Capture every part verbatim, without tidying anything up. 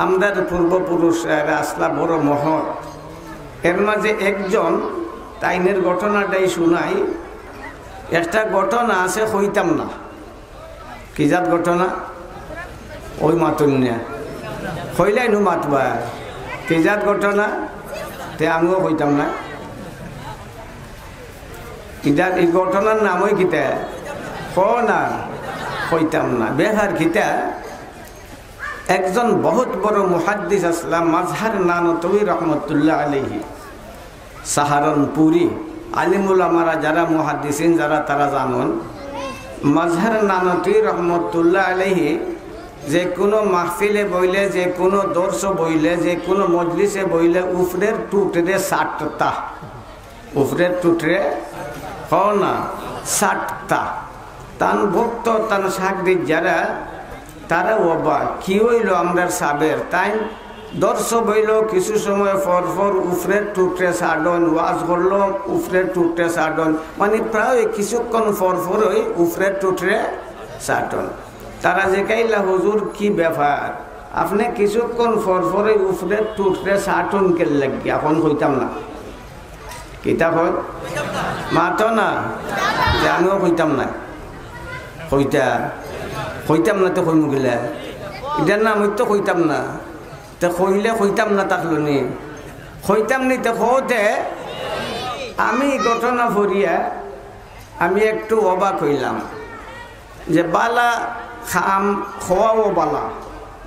আমরার পূর্বপুরুষ এরা আসলা বড় মহৎ। এর মাঝে একজন তাইনের ঘটনাটাই শুনাই। একটা ঘটনা আছে, কইতাম না। কি জাত ঘটনা? ওই মাতুন না। কইলাই নু মাতবা। কি জাত ঘটনা? তে আমিও কইতাম না। ইটা, এই ঘটনার নাম ওই কিতা? কও না, কইতাম না। বেহার কিতা? একজন বহুত বড় মুহাদ্দিস আসলাম, মাজহার নানতবী রহমতুল্লাহ আলাইহি, সাহারনপুরি। আলিম উলামারা যারা মুহাদ্দিসিন, যারা তারা জানন, মাজহার নানতবী রহমতুল্লাহ আলাইহি যে কোনো মাহফিলে বইলে, যে কোনো দর্শ বইলে, যে কোনো মজলিসে বইলে, উফরের টুটরে সাটতা। উফরের টুটরে, কও না, সাটতা। তান ভক্ত, তান সাগরিদ যারা, তারা ওবা, কি হইল আমরার সাবের? তাই দর্শ বইল, কিছু সময় পর পর উফরের টুটরে সাডন, ওয়াজ করলো, উফরের টুটরে সাডন, মানে প্রায় কিছুক্ষণ পর পরই উফরের টুটরে সাটন। তারা জিকাইলা, "হুজুর, কি ব্যাপার? আপনে কিছুক্ষণ পর পরই উফরের টুটরে সাটন কেন লাগিয়া?" এখন কইতাম না। কিতা কয়? মাতো না। যে আমিও কইতাম না। কইতা? কইতাম না তো কইমু গিলা। ইটার নাম অইতো কইতাম না। তে কইলে কইতাম না থাকলো নি? কইতাম নি তে কওতে আমি ঘটনা পড়িয়া আমি একটু অবাক হইলাম। যে বালা খাম খোয়াও বালা,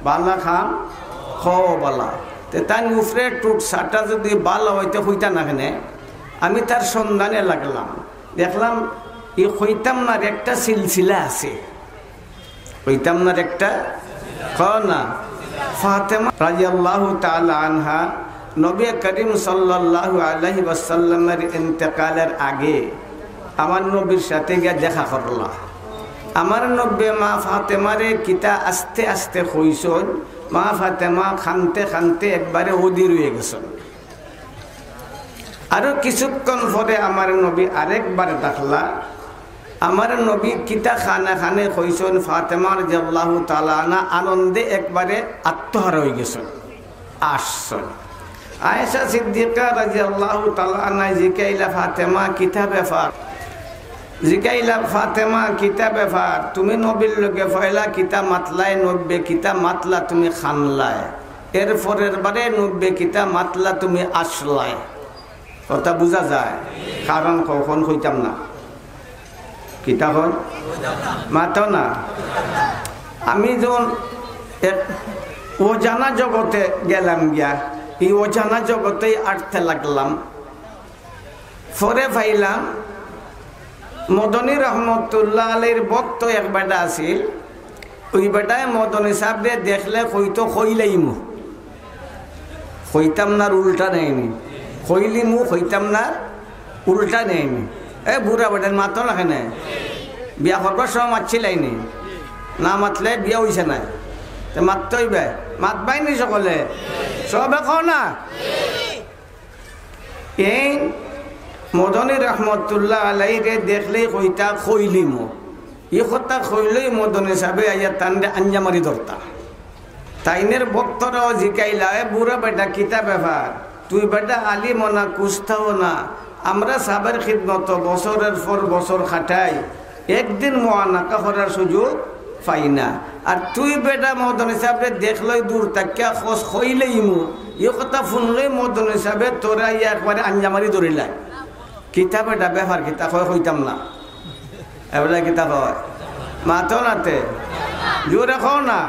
বালা খাম খোয়াও বালা। তে তাই উফরের টুট সাটা যদি বালা অইতে কইতা না কেনে, আমি তার সন্ধানে লাগলাম। দেখলাম, ই কইতাম নার একটা সিলসিলা আছে। কইতাম নার একটা, কও না। ফাতেমা রাদিয়াল্লাহু তাআলা আনহা নবী করিম সাল্লাল্লাহু আলাইহি ওয়াসাল্লামের ইন্তেকালের আগে আমার নবীর সাথে গিয়া দেখা করলা। আমার নবী মা ফাতেমারে কিতা আস্তে আস্তে কইছইন, মা ফাতেমা কানতে কানতে একবারে অধীর অইয়া গেছইন। আরো কিছুক্ষণ পরে আমার নবী আরেকবার ডাকলা। আমার নবী কিতা কানে কানে কইছইন, ফাতেমা রাদিয়াল্লাহু তাআলা আনহা আনন্দে একবারে আত্মহারা অই গেছইন। আসছইন। আয়েশা সিদ্দিকা রাদিয়াল্লাহু তাআলা আনহা জিকাইলা, "ফাতেমা, কিতা ব্যাপার?" জিকাইলা, "ফাতেমা, কিতা ব্যাপার? তুমি নবীর লগে পয়লা কিতা মাতলায়, নব্বে কিতা মাতলা, তুমি কানলায়? এর পরের বারে নব্বে কিতা মাতলা, তুমি আসলায়।" কথা বুঝা যায়? কারণ কখন কইতাম না। কিতা কয়? মাতো না। আমি যখন এক অজানা জগতে গেলাম গিয়া, এই অজানা জগতেই আটতে লাগলাম। পরে পাইলাম মদনী রহমতুল্লাহ আলাইহির ভক্ত এক বেটা আছিল, ওই বেটায় মদনী সাবরে দেখলে কইতো, "কইলাইমু।" কইতাম নার উল্টা নেয়নি। কইলিমু, কইতাম নার উল্টা নেয়নি। এ বুড়া বেটার মাতো না কেনে? বিয়া করবার সময় মাতছিলাইনি। না মাতলে বিয়া অইছে না। তে মাততে অইবে। মাতবায়নি সকলে? সবে কও না। এই মদনী রহমতুল্লাহ আলাইহিরে দেখলেই কইতা, "কইলিমু।" ই কথা কইলেই মদনী সাবে আইয়া তানরে আঞ্জা মারি ধরতা। তাইনের ভক্তরাও জিকাইলা, "এ বুড়া বেটা, কিতা ব্যাপার? তুই বেটা আলিমও না, কুস্তাও না। আমরা সাবের খিদমত বছরের পর বছর খাটাই, একদিন মুআনাকা করার সুযোগ পাই না। আর তুই বেটা মদনী সাবরে দেখলেই দূর থাকিয়া কস কইলাইমু।" ই কথা হুনলেই মদনী সাবে তোরে আইয়া একবারে আঞ্জা মারি ধরিলা। কিতা বেটা ব্যাপার কিতা কয় কইতাম না। এবেলা কিতা কয়? মাতো না তে। জোরে কও না।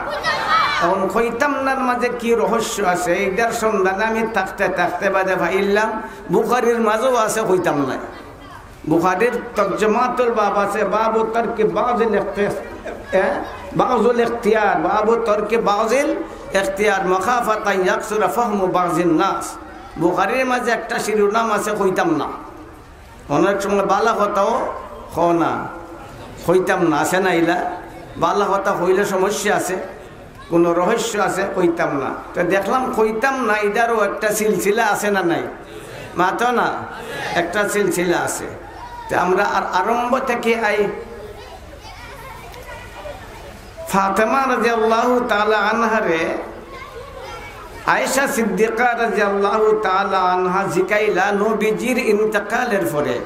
এখন কইতাম নার মাঝে কি রহস্য আছে, এইটার সন্ধানে আমি থাকতে থাকতে বাদে পাইলাম, বুখারীর মাঝেও আছে কইতাম না। বুখারীর তর্জমাতুল বাব আছে, বাবু তরকি বাজিল ইখতি-, এ? বাজিল ইখতিয়ার, বাবু তরকি বাজিল ইখতিয়ার, মাখাফাতা আন ইয়াকসুরা ফাহমু বাজিন নাস। বুখারীর মাঝে একটা শিরোনাম আছে কইতাম না। অনেক সময় বালা কথাও কও না, কইতাম না, আছে না ইলা? বালা কথা কইলে সমস্যা আছে, কোনো রহস্য আছে, কইতাম না। তো দেখলাম কইতাম না, ইটারও একটা সিলসিলা আছে না নাই? মাতো না, একটা সিলসিলা আছে। তো আমরা আর আরম্ভ থেকে আই, ফাতেমা রাদিয়াল্লাহু তাআলা আনহারে আয়েশা সিদ্দিকা রাদিয়াল্লাহু তাআলা আনহা জিকাইলা নবীজির ইন্তেকালের পরে,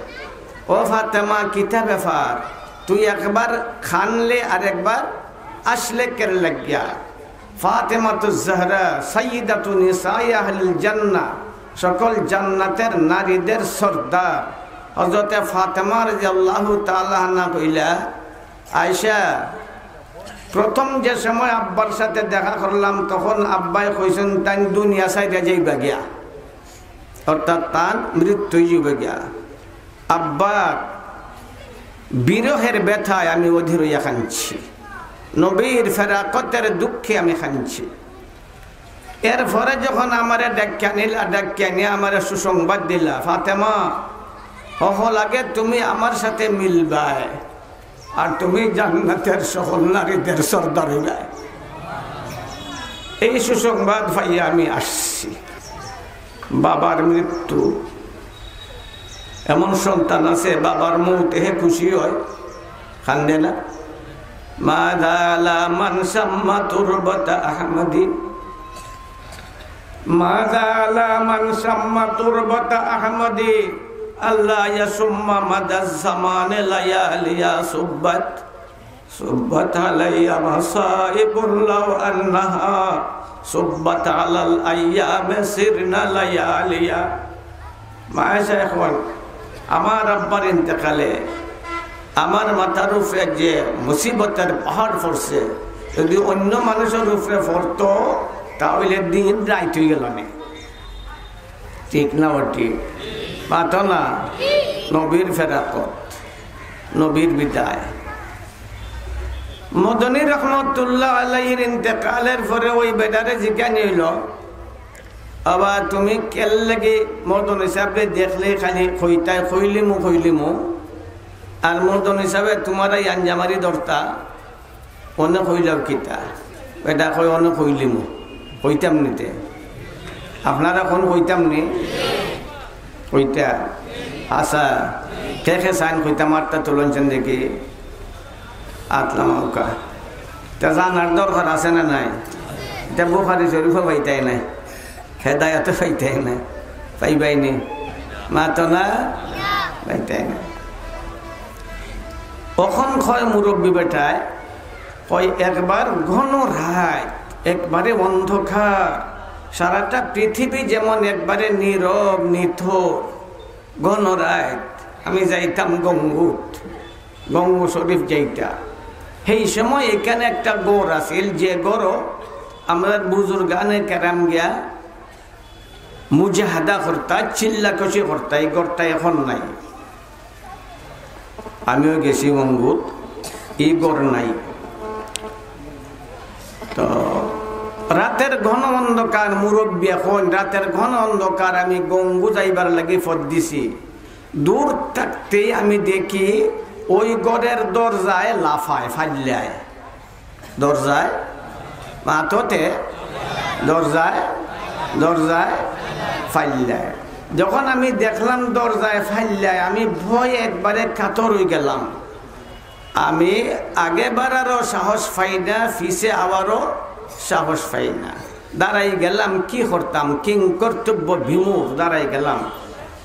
"ও ফাতেমা, কিতা ব্যাপার? তুই একবার কানলে আর একবার আসলে কের লাগিয়া?" ফাতেমাতুজ জাহরা সাইয়্যিদাতু নিসাই আহলিল জান্নাহ, সকল জান্নাতের নারীদের সর্দার হযরতে ফাতেমা রাদিয়াল্লাহু তাআলা আনহা কইলা, আয়েশা, প্রথম যে সময় আব্বার সাথে দেখা করলাম, তখন আব্বায় কইছইন, "তাইন দুনিয়া ছাইড়া যাইবা গিয়া, অর্থাৎ তান মৃত্যু অইযিবা গিয়া।" আব্বার বিরহের ব্যথায় আমি অধীর অইয়া কানছি, নবীর ফেরাকতের দুঃখে আমি কানছি। এরপরে যখন আমারে ডাকিয়া নিলা, ডাকিয়া নিয়া আমারে সুসংবাদ দিলা, "ফাতেমা, হকল আগে তুমি আমার সাথে মিলবায়, আর তুমি জান্নাতের সকল নারীদের সর্দার অইবায়।" এই সুসংবাদ পাইয়া আমি আসছি। বাবার মৃত্যু, এমন সন্তান আছে, বাবার মৌতে হে খুশি হয়, কান্দে না। ما زال من شم تربة أحمد، ما زال من شم تربة أحمد، ألا يشم مدى الزمان لياليا صبت، صبت علي مصائب لو أنها صبت على الأيام صرن لياليا। মা আয়েশা, এখন আমার আব্বার ইন্তেকালে আমার মাথার উপরে যে মুসিবতের পাহাড় পড়ছে, যদি অন্য মানুষের উপরে পড়তো, তাহলে দিন রাইত অইগেলো নে। ঠিক না বেঠিক? মাতো না। নবীর ফেরাকত, নবীর বিদায়। মদনী রহমতুল্লাহ আলাইহির ইন্তেকালের পরে ওই বেটারে জিকানি অইলো, "বাবা, তুমি কেল্লাগি মদনী সাবরে দেখলে খালি কইতায়, 'কইলিমু, কইলিমু', আর মদনী সাবে তুমারে আঞ্জামারি ধরতা, অনে কইলাও কিতা?" বেটা কয়, "অনে কইলিমু, কইতাম নি তে।" আপনারা কইন কইতাম নি? কইতা? আচ্ছা, কে কে চাইন কইতাম, আতটা তুলইন চাইন দেখি। আত লামাউক্কা। তে জানার দরকার আছে না নাই? ইতা বুখারী শরীফো পাইতায় নায়, হেদায়াতো পাইতায় নায়, পাইবায় নি? মাতো না, পাইতায় নায়। অখন কয় মুরব্বি বেটায়, কয় একবার ঘন রাইত, একবারে অন্ধকার, সারাটা পৃথিবী যেমন একবারে নীরব নিথর, ঘন রাইত আমি যাইতাম গঙ্গুত, গঙ্গু শরীফ যাইতা। সেই সময় এখানে একটা গর আছিল, যে গরো আমরার বুজুর্গানে কেরাম গিয়া মুজাহাদা করতা, চিল্লা কষি করতা, এই গরটা এখন নাই। আমিও গেছি গঙ্গুত, এই গর নাই। তো রাতের ঘন অন্ধকার, মুরব্বিয়ে কইন, রাতের ঘন অন্ধকার আমি গঙ্গু যাইবার লাগি পথ দিছি। দূর থাকতেই আমি দেখি ওই ঘরের দরজায় লাফায়, ফাল্লায়। দরজায়, মাততে, দরজায়, দরজায় ফাল্লায়। যখন আমি দেখলাম দরজায় ফাল্লায়, আমি ভয়ে একবারে কাতর অইগেলাম। আমি আগে বাড়ারও সাহস পাই না, পিছে আওয়ারও সাহস পাই না। দাঁড়াই গেলাম, কি করতাম, কিংকর্তব্য বিমূঢ়, দাঁড়াই গেলাম।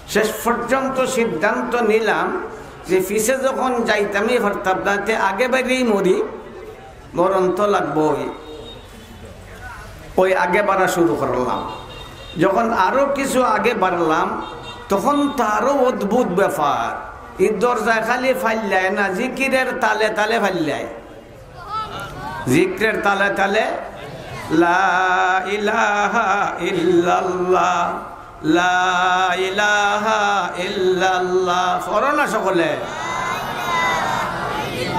শেষ পর্যন্ত সিদ্ধান্ত নিলাম যে পিছে যখন যাইতামই পারতাম না, তে আগে বাড়িয়াই মরি, মরণ তো লাগবোই। ওই আগে বাড়া শুরু করলাম। যখন আরো কিছু আগে বাড়লাম, তখন তো আরো অদ্ভুত ব্যাপার। এই দরজায় খালি ফাল্লায় না, জিকিরের তালে তালে ফাল্লায়। জিকিরের তালে তালে, লা ইলাহা ইল্লাল্লাহ, লা ইলাহা ইল্লাল্লাহ। পড়ো না সকলে।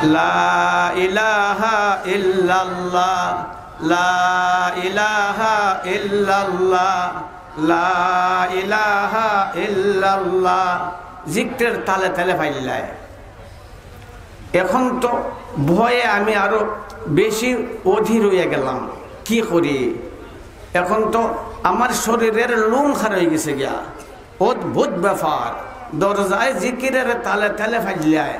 লা ইলাহা ইল্লাল্লাহ, লা ইলাহা ইল্লাল্লাহ, লা ইলাহা ইল্লাল্লাহ। জিকিরের তালে তালে ফাল্লায়। এখন তো ভয়ে আমি আরো বেশি অধীর অইয়া গেলাম, কি করি? এখন তো আমার শরীরের লোম খাড়া অইগেছে গিয়া। অদ্ভুত ব্যাপার, দরজায় জিকিরের তালে তালে ফাল্লায়।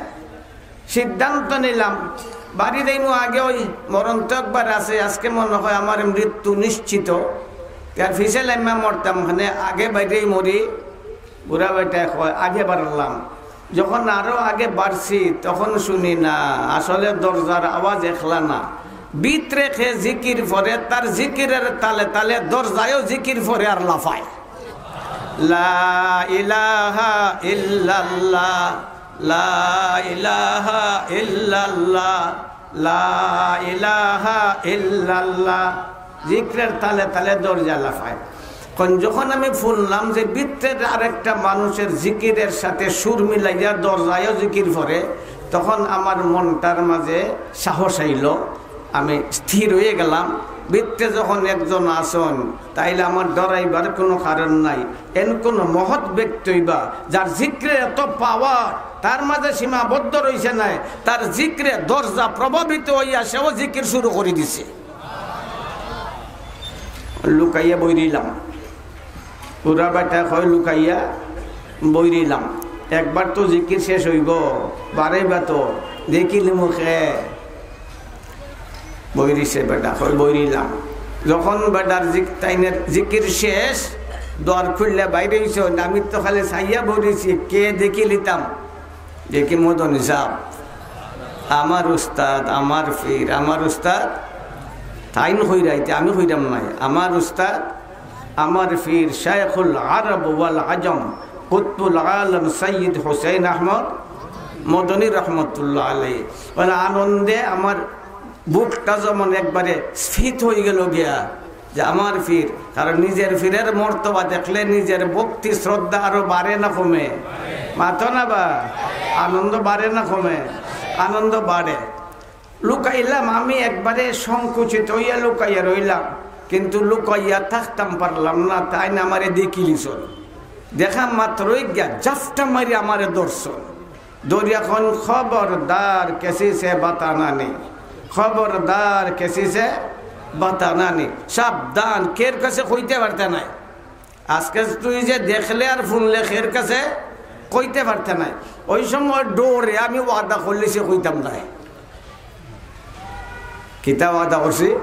সিদ্ধান্ত নিলাম, বাড়ি যাইমু আগে, ওই মরণ তো একবার আছে, আজকে মনে হয় আমার মৃত্যু নিশ্চিত। তার পিছে লাইমা মরতাম, মানে আগে বাইরেই মরি। বুড়া বেটায় কয়, "আগে বাড়লাম।" যখন আরো আগে বাড়ছি, তখন শুনি না, আসলে দরজার আওয়াজ একলা না। ভিতরে খে জিকির পড়ে, তার জিকিরের তালে তালে দরজায়ও জিকির পড়ে আর লাফায়। লা ইলাহা ইল্লাল্লাহ, লা ইলাহা ইল্লাল্লাহ, লা ইলাহা ইল্লাল্লাহ। জিকিরের তালে তালে দরজা লাফায়। কারণ যখন আমি শুনলাম যে ভিতরের আরেকটা মানুষের জিকিরের সাথে সুর মিলাইয়া দরজায়ও জিকির পড়ে, তখন আমার মনটার মাঝে সাহস আইল, আমি স্থির হয়ে গেলাম। ভিতরে যখন একজন আছইন, তাইলে আমার ডরাইবার কোনো কারণ নাই। এন কোনো মহৎ ব্যক্তি অইবা, যার জিকিরে এত পাওয়ার, তার মাঝে সীমাবদ্ধ রইছে নায়, তার জিকিরে দরজা প্রভাবিত হইয়া সেও জিকির শুরু করে দিছে। লুকাইয়া বই রইলাম। বুড়া বেটায় কয়, "লুকাইয়া বই রইলাম, একবার তো জিকির শেষ হইব, বাড়াইবা তো, দেখিলিমু খে।" বই রইছে বেটা, কয়, "বই রইলাম।" যখন বেটার জিক-, তাইনের জিকির শেষ, দোয়ার খুললে বাইরে হইছে, আমি তো খালি চাইয়া বই রইছি, কে দেখিলিতাম। দেখি মদনী সাহেব, আমার উস্তাদ, আমার পীর, আমার উস্তাদ, তাইন কইরা, ইতা আমি কইরাম নায়, আমার উস্তাদ, আমার পীর শাইখুল আরব ওয়াল আজম, কুতবুল আলম সৈয়দ হুসেন আহমদ মদনী রহমতুল্লাহ আলাইহি। মানে আনন্দে আমার বুকটা যেমন একবারে স্ফীত হয়ে গেল গিয়া, যে আমার পীর, কারণ নিজের পীরের মর্তবা দেখলে নিজের ভক্তি শ্রদ্ধা আরো বাড়ে না কমে? মাতো না বা? আনন্দ বাড়ে না কমে? আনন্দ বাড়ে। লুকাইলাম, আমি একবারে সংকুচিত হইয়া লুকাইয়া রইলাম, কিন্তু লুকাইয়া থাকতাম পারলাম না, তাইন আমারে দেখিলিছইন। দেখা মাত্রই গিয়া জাপটা মারি আমারে ধরছইন। দরিয়া খান খবরদার, কিসি সে বাতানা নেই, খবরদার, কিসি সে বাতানা নেই, সাবধান, কের কাছে কইতে পারতে নাই। আজকে তুই যে দেখলে আর হুনলে, কের কাছে কইতে পারতে নাই। ওই সময় ডরে আমি ওয়াদা করলিছি কইতাম নায়। কিতা ওয়াদা করছি?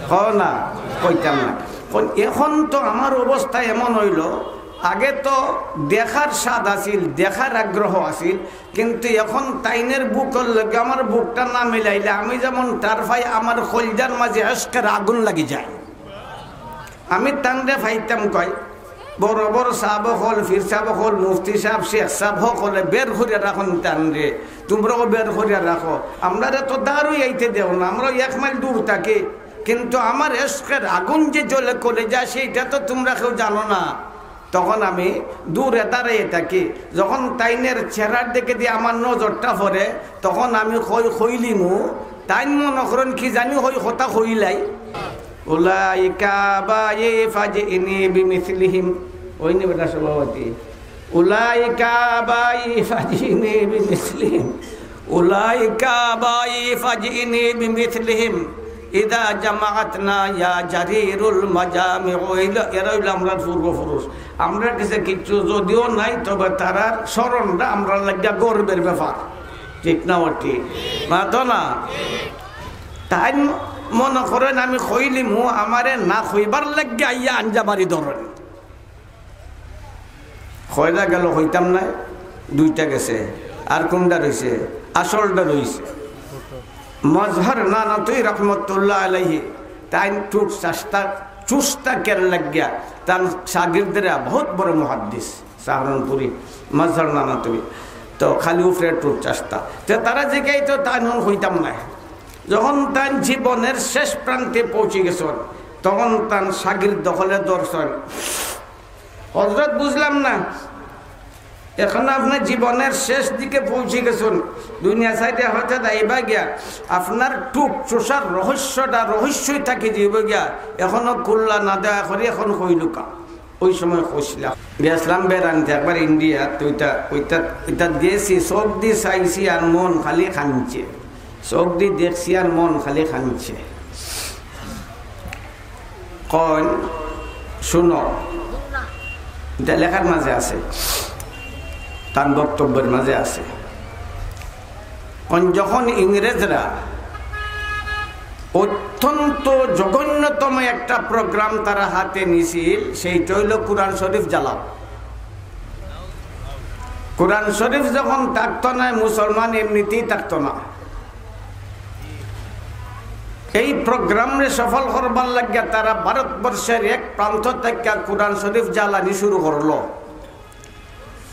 কও না, কইতাম না। এখন, এখন তো আমার অবস্থা এমন হইল, আগে তো দেখার স্বাদ আছিল, দেখার আগ্রহ আছিল, কিন্তু এখন তাইনের বুকর লগে আমার বুকটা না মিলাইলে আমি যেমন টের পাই, আমার কইলজার মাঝে ইশকের আগুন লাগি যায়। আমি তানরে পাইতাম কই, বড় বড় সাব অকল, পীর সাব অকল, মুফতি সাব, শেখ সাব অকলে বের করিয়া রাখইন তানরে, তুমরাও বের করিয়া রাখো। আমরারে তো দারুই আইতে দেও না, আমরা এক মাইল দূর থাকি, কিন্তু আমার ইশকের আগুন যে জ্বলে কইলজায়, সেইটা তো তুমরা কেউ জানো না। তখন আমি দূরে দাঁড়াইয়া থাকি, যখন তাইনের চেহারার দিকে দিয়া আমার নজরটা পড়ে, তখন আমি কই, কইলিমু, তাইন মনো করইন কি জানি কই কথা কইলাই। উলাইকা আবাই ফাজিনি বিমিসলিহিম। ওই নি বেটা সভাপতি। উলাইকা আবাই ফাজিনি বিমিসলিহিম। উলাইকা আবাই ফাজিনি বিমিসলিহিম। ইদা জামাআতনা ইয়া জারিরুল মাজামি। ওই ল-, এরা হইল আমরার পূর্বপুরুষ। আমরার কাছে কিচ্ছু যদিও নাই, তবে তারার স্মরণটা আমরার লাগিয়া গর্বের ব্যাপার। ঠিক না ও ঠিক? মাতো না? তাইন মনো করইন আমি কইলিমু, আমারে না কইবার লাগিয়া আইয়া আঞ্জা মারি ধরইন। কয়টা গেল কইতাম নায়, দুইটা গেছে, আর কোনটা রইছে? আসলটা রইছে। মজহর নানতুই রহমতুল্লাহ আলাইহি, তাইন ঠুট চাষটা চুষতা কের লাগিয়া, তান শাগির্দরা বহুত বড় মুহাদ্দিস, সাহারানপুরি, মজহর নানতুই। তো খালি উপরে ঠুট চাষতা। তো তারা জিগাইতো, তাইন হন কইতাম নায়। যখন তান জীবনের শেষ প্রান্তে পৌঁছি গেছইন, তখন তান শাগির্দ অকলে ধরছইন, "হযরত, বুঝলাম না, এখন আপনে জীবনের শেষ দিকে পৌঁছি গেছইন, দুনিয়া ছাড়িয়া হয়তো যাইবা গিয়া, আপনার ঠুট চুষার রহস্যটা রহস্যই থাকি যাইব গিয়া, এখনো খুল্লা না দেওয়া করি এখন কইলুকা।" ওই সময় কইছিলা, গেছলাম বেড়াইতে একবার ইন্ডিয়া, তো ওইটা, ওইটা, ওইটা গেছি, চোখ দি চাইছি আর মন খালি কানছে, চোখ দি দেখছি আর মন খালি কানছে। কইন, শুনো, এটা লেখার মাঝে আছে, তান বক্তব্যের মাঝে আছে। কইন, যখন ইংরেজরা অত্য অত্যন্ত জঘন্যতম একটা প্রোগ্রাম তারা হাতে নিছিল, সেইটা অইলো কোরআন শরীফ জ্বালাও। কোরআন শরীফ যখন থাকতো না, মুসলমান এমনিতেই থাকতো না। এই প্রোগ্রামরে সফল করবার লাগিয়া তারা ভারতবর্ষের এক প্রান্ত থাকি কোরআন শরীফ জ্বালানি শুরু করলো।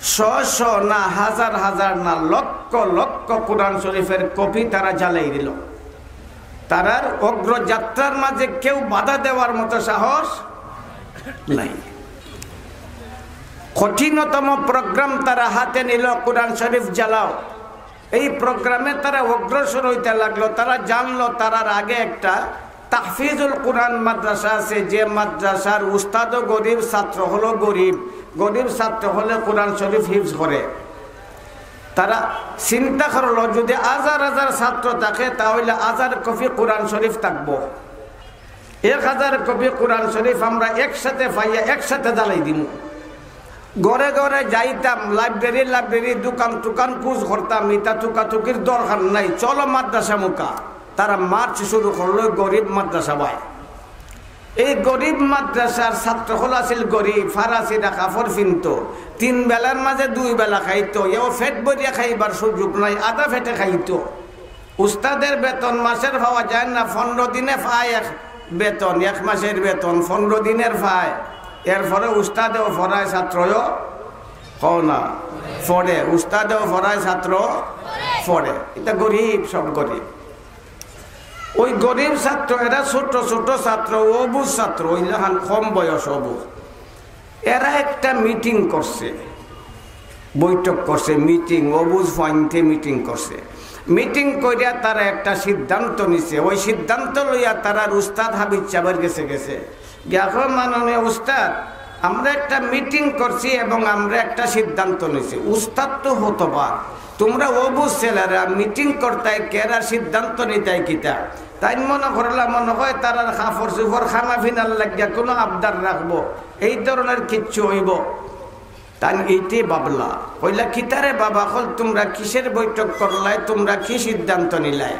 শ শ না, হাজার হাজার না, লক্ষ লক্ষ কোরআন শরীফের কপি তারা জ্বালাই দিল। তারার অগ্রযাত্রার মাঝে কেউ বাধা দেওয়ার মতো সাহস নাই। কঠিনতম প্রোগ্রাম তারা হাতে নিল, কোরআন শরীফ জ্বালাও। এই প্রোগ্রামে তারা অগ্রসর হইতে লাগলো। তারা জানলো তারার আগে একটা তাহফিজুল কোরআন মাদ্রাসা আছে, যে মাদ্রাসার উস্তাদও গরিব, ছাত্র হলো গরিব। গরিব ছাত্র হলে কোরআন শরীফ হিফজ করে। তারা চিন্তা করলো, যদি হাজার হাজার ছাত্র থাকে, তাহলে হাজার কপি কোরআন শরীফ থাকবো। এক হাজার কপি কোরআন শরীফ আমরা একসাথে পাইয়া একসাথে জ্বালাই দিমু। ঘরে ঘরে যাইতাম, লাইব্রেরি লাইব্রেরি, দোকান দোকান খুঁজ করতাম, ইতা তুকাতুকির দরকার নাই, চলো মাদ্রাসা মুখা। তারা মার্চ শুরু করলো গরিব মাদ্রাসা বায়। এই গরিব মাদ্রাসার ছাত্র হল আছিল গরিব, ফাড়া ছিড়া কাপড় ফিনতো, তিন বেলার মাঝে দুই বেলা খাইতো, এও পেট ভরিয়া খাইবার সুযোগ নাই, আধা পেটে খাইতো। উস্তাদের বেতন মাসের পাওয়া যায় না, পনেরো দিনে পায় এক বেতন, এক মাসের বেতন পনেরো দিনের পায়। এরপরে উস্তাদেও পড়ায়, ছাত্রও, কও না, পড়ে, উস্তাদেও পড়ায়, ছাত্র পড়ে। এটা গরিব, সব গরিব। ওই গরিব ছাত্র, এরা ছোট ছোট ছাত্র, অবুঝ ছাত্র, ওইলাখান কম বয়স অবুঝ। এরা একটা মিটিং করছে, বৈঠক করছে, মিটিং, অবুঝ ফাইন্তে মিটিং করছে। মিটিং করিয়া তারা একটা সিদ্ধান্ত নিছে। ওই সিদ্ধান্ত লইয়া তারার উস্তাদ হাফিজ সাহেবের গেছে গেছে। গিয়া কয়, "মাননীয় উস্তাদ, আমরা একটা মিটিং করছি এবং আমরা একটা সিদ্ধান্ত নিছি।" উস্তাদ তো হতবাক, "তোমরা অবুঝ ছেলেরা, মিটিং করতায় কেরা, সিদ্ধান্ত নিতায় কিতা?" তাইন মনে করলা, মনে হয় তারার কাপড় চোপড় খানা ফিনার লাগিয়া কোনো আবদার রাখবো, এই ধরনের কিচ্ছু হইব। তাইন এইটাই ভাবলা, কইলা, "কিতারে বাবা, কল তোমরা কিসের বৈঠক করলায়, তোমরা কি সিদ্ধান্ত নিলায়?"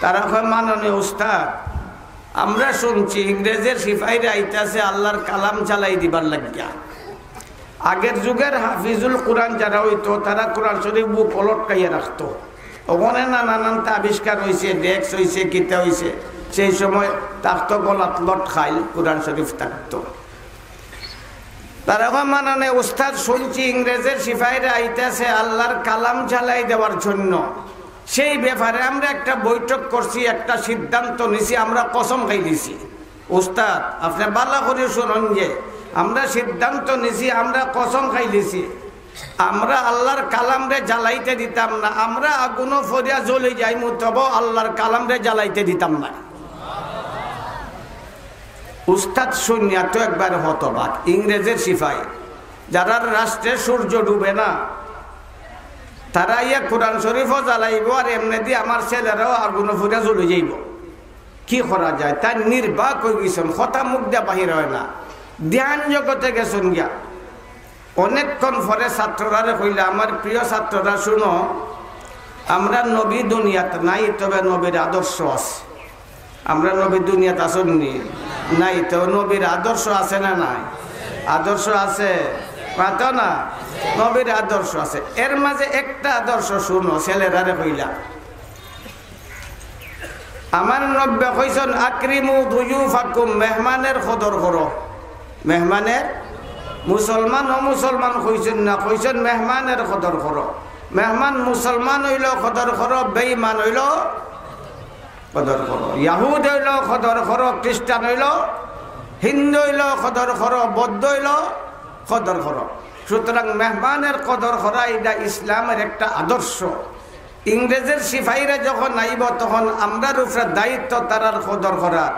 তারা কয়, "মাননীয় উস্তাদ, আমরা শুনছি ইংরেজের সিপাহীরা আইতাছে আল্লাহর কালাম জ্বালাই দিবার লাগিয়া। আগের যুগের হাফিজুল কোরআন যারা হইতো, তারা কোরআন শরীফ বুক লটকাইয়া রাখতো। ওখানে নানা নানান আবিষ্কার হইছে, ডেস্ক হইছে, কিতা হইছে, সেই সময় থাকতো গলাত লটকাইল কোরআন শরীফ থাকতো।" তারা কয়, "মাননীয় উস্তাদ, শুনছি ইংরেজের সিপাহীরা আইতাছে আল্লাহর কালাম জ্বালাই দেওয়ার জন্য। সেই ব্যাপারে আমরা একটা বৈঠক করছি, একটা সিদ্ধান্ত নিছি, আমরা কসম খাই দিছি।" উস্তাদ, আপনি ভালা করি শুনুন যে, আমরা সিদ্ধান্ত নিছি, আমরা কসম খাই দিছি, আমরা আল্লাহর কালামরে জ্বালাইতে দিতাম না, আমরা আগুনও ফরিয়া জ্বলি যাইমু, তবু আল্লাহর কালামরে জ্বালাইতে দিতাম না। উস্তাদ শুনিয়া তো একবার হতবাক, ইংরেজের সিপাহী, যারার রাষ্ট্রে সূর্য ডুবে না, তারা ইয়া কোরআন শরীফও জ্বালাইবো, আর এমনেদি আমার ছেলেরাও আগুনও ফরিয়া জ্বলি যাইবো। কি করা যায়? তাই নির্বাক হয়ে গেছেন, কথা মুখ দিয়া বাহির হয় না, ধ্যান জগতে গেছেন গিয়া। অনেকক্ষণ পরে ছাত্ররারে কইলা, "আমার প্রিয় ছাত্ররা, শুনো, আমরা নবী দুনিয়াত নাই, তবে নবীর আদর্শ আছে।" আমরা নবী দুনিয়াত আছেন নি? নাই। তো নবীর আদর্শ আছে না নাই? আদর্শ আছে, মাতো না? নবীর আদর্শ আছে। এর মাঝে একটা আদর্শ শুনো, ছেলেরারে কইলা, আমার নবী কইছেন, "আকরিমু দুয়ুফাকুম", মেহমানের কদর করো। মেহমানের, মুসলমান অমুসলমান কইছেন না, কইছেন মেহমানের কদর করো। মেহমান মুসলমান হইলেও কদর করো, বেঈমান হইলেও কদর করো, ইয়াহুদ হইলেও কদর করো, খ্রিস্টান হইলেও, হিন্দু হইলেও কদর করো, বৌদ্ধ হইলেও কদর করো। সুতরাং মেহমানের কদর করা এটা ইসলামের একটা আদর্শ। ইংরেজের সিপাহীরা যখন আইব, তখন আমরার উপরে দায়িত্ব তারার কদর করার।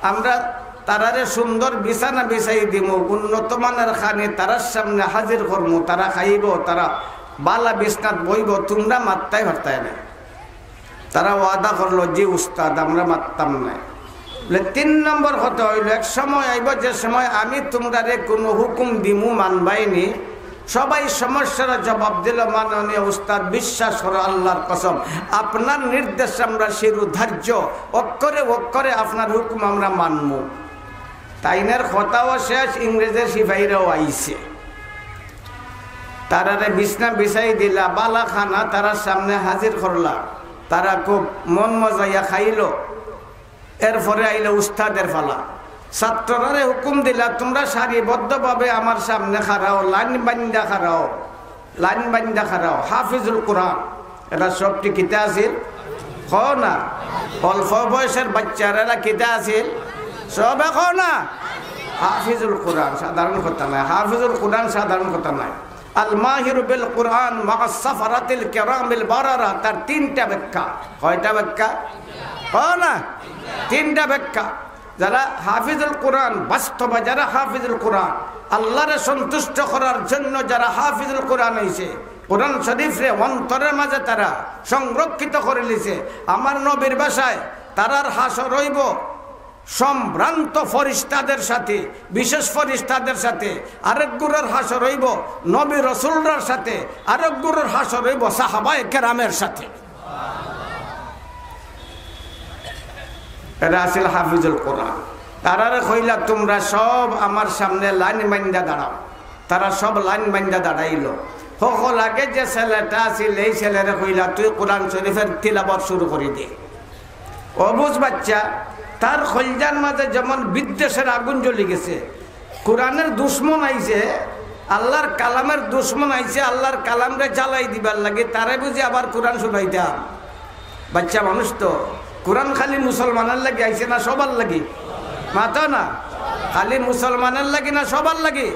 আমরা তারারে সুন্দর বিছানা বিছাই দিমু, উন্নত মানের খানি তারার সামনে হাজির করমু, তারা খাইব, তারা বালা বিছনাত বইব, তোমরা মাততায় পারতায় না। তারা ওয়াদা করলো, "জি উস্তাদ, আমরা মাততাম না।" বলে, তিন নম্বর কথা হইল, এক সময় আইব যে সময় আমি তোমরারে কোনো হুকুম দিমু, মানবায়নি, সবাই সমস্যার জবাব দিল, "মাননীয় উস্তাদ, বিশ্বাস করো আল্লাহর কসম, আপনার নির্দেশ আমরা শিরোধার্য, অক্ষরে অক্ষরে আপনার হুকুম আমরা মানমু।" তাইনের কথাও শেষ, ইংরেজের সিপাহীরাও আইছে। তারারে বিছনা বিছাই দিলা, বালা খানা তারার সামনে হাজির করলা। তারা খুব মন মজাইয়া খাইল। এরপরে আইল উস্তাদের পালা। ছাত্ররারে হুকুম দিলা, "তোমরা সারিবদ্ধভাবে আমার সামনে খাড়াও, লাইন বান্ধা খাড়াও, লাইন বান্ধা খাড়াও।" হাফিজুল কোরআন, এরা সবটি কিতা আছিল? কও না। অল্প বয়সের বাচ্চারা এরা কিতা আছিল? সবে কও না। হাফিজুল কোরআন সাধারণ কথা নয়, হাফিজুল কোরআন সাধারণ কথা নয়। আল মাহিরু বিল কোরআন মা'আস সাফারাতিল কিরামিল বারারা, তার তিনটা ব্যাখ্যা। কয়টা ব্যাখ্যা? কও না। তিনটা ব্যাখ্যা। যারা হাফিজুল কোরআন, বাস্তবে যারা হাফিজুল কোরআন, আল্লাহরে সন্তুষ্ট করার জন্য যারা হাফিজুল কোরআন হইছে, কোরআন শরীফরে অন্তরের মাঝে তারা সংরক্ষিত করে লিছে, আমার নবীর ভাষায়, তারার হাশর হইব সম্ভ্রান্ত ফরিস্তাদের সাথে, বিশেষ ফরিস্তাদের সাথে, আরেক গুরুর হাশর হইব নবী রসুলরার সাথে, আরেক গুরুর হাশর হইব সাহাবায়ে কেরামের সাথে। এরা আছিল হাফিজুল কোরআন। তারারে কইলা, "তোমরা সব আমার সামনে লাইন বান্ধা দাঁড়াও।" তারা সব লাইন বান্ধা দাঁড়াইল। হকল আগে যে ছেলেটা আছিল, এই ছেলেরে কইলা, "তুই কোরআন শরীফের তিলাবত শুরু করি দে।" অবুঝ বাচ্চা, তার কলজার মাঝে যেমন বিদ্বেষের আগুন জ্বলি গেছে। কোরআনের দুশমন আইছে, আল্লাহর কালামের দুশমন আইছে, আল্লাহর কালামরে জ্বালাই দিবার লাগি, তারে বুঝি আবার কোরআন শুনাইতাম? বাচ্চা মানুষ তো। কোরআন খালি মুসলমানের লাগি আইছে না সবার লাগি? মাতো না। খালি মুসলমানের লাগি না সবার লাগি?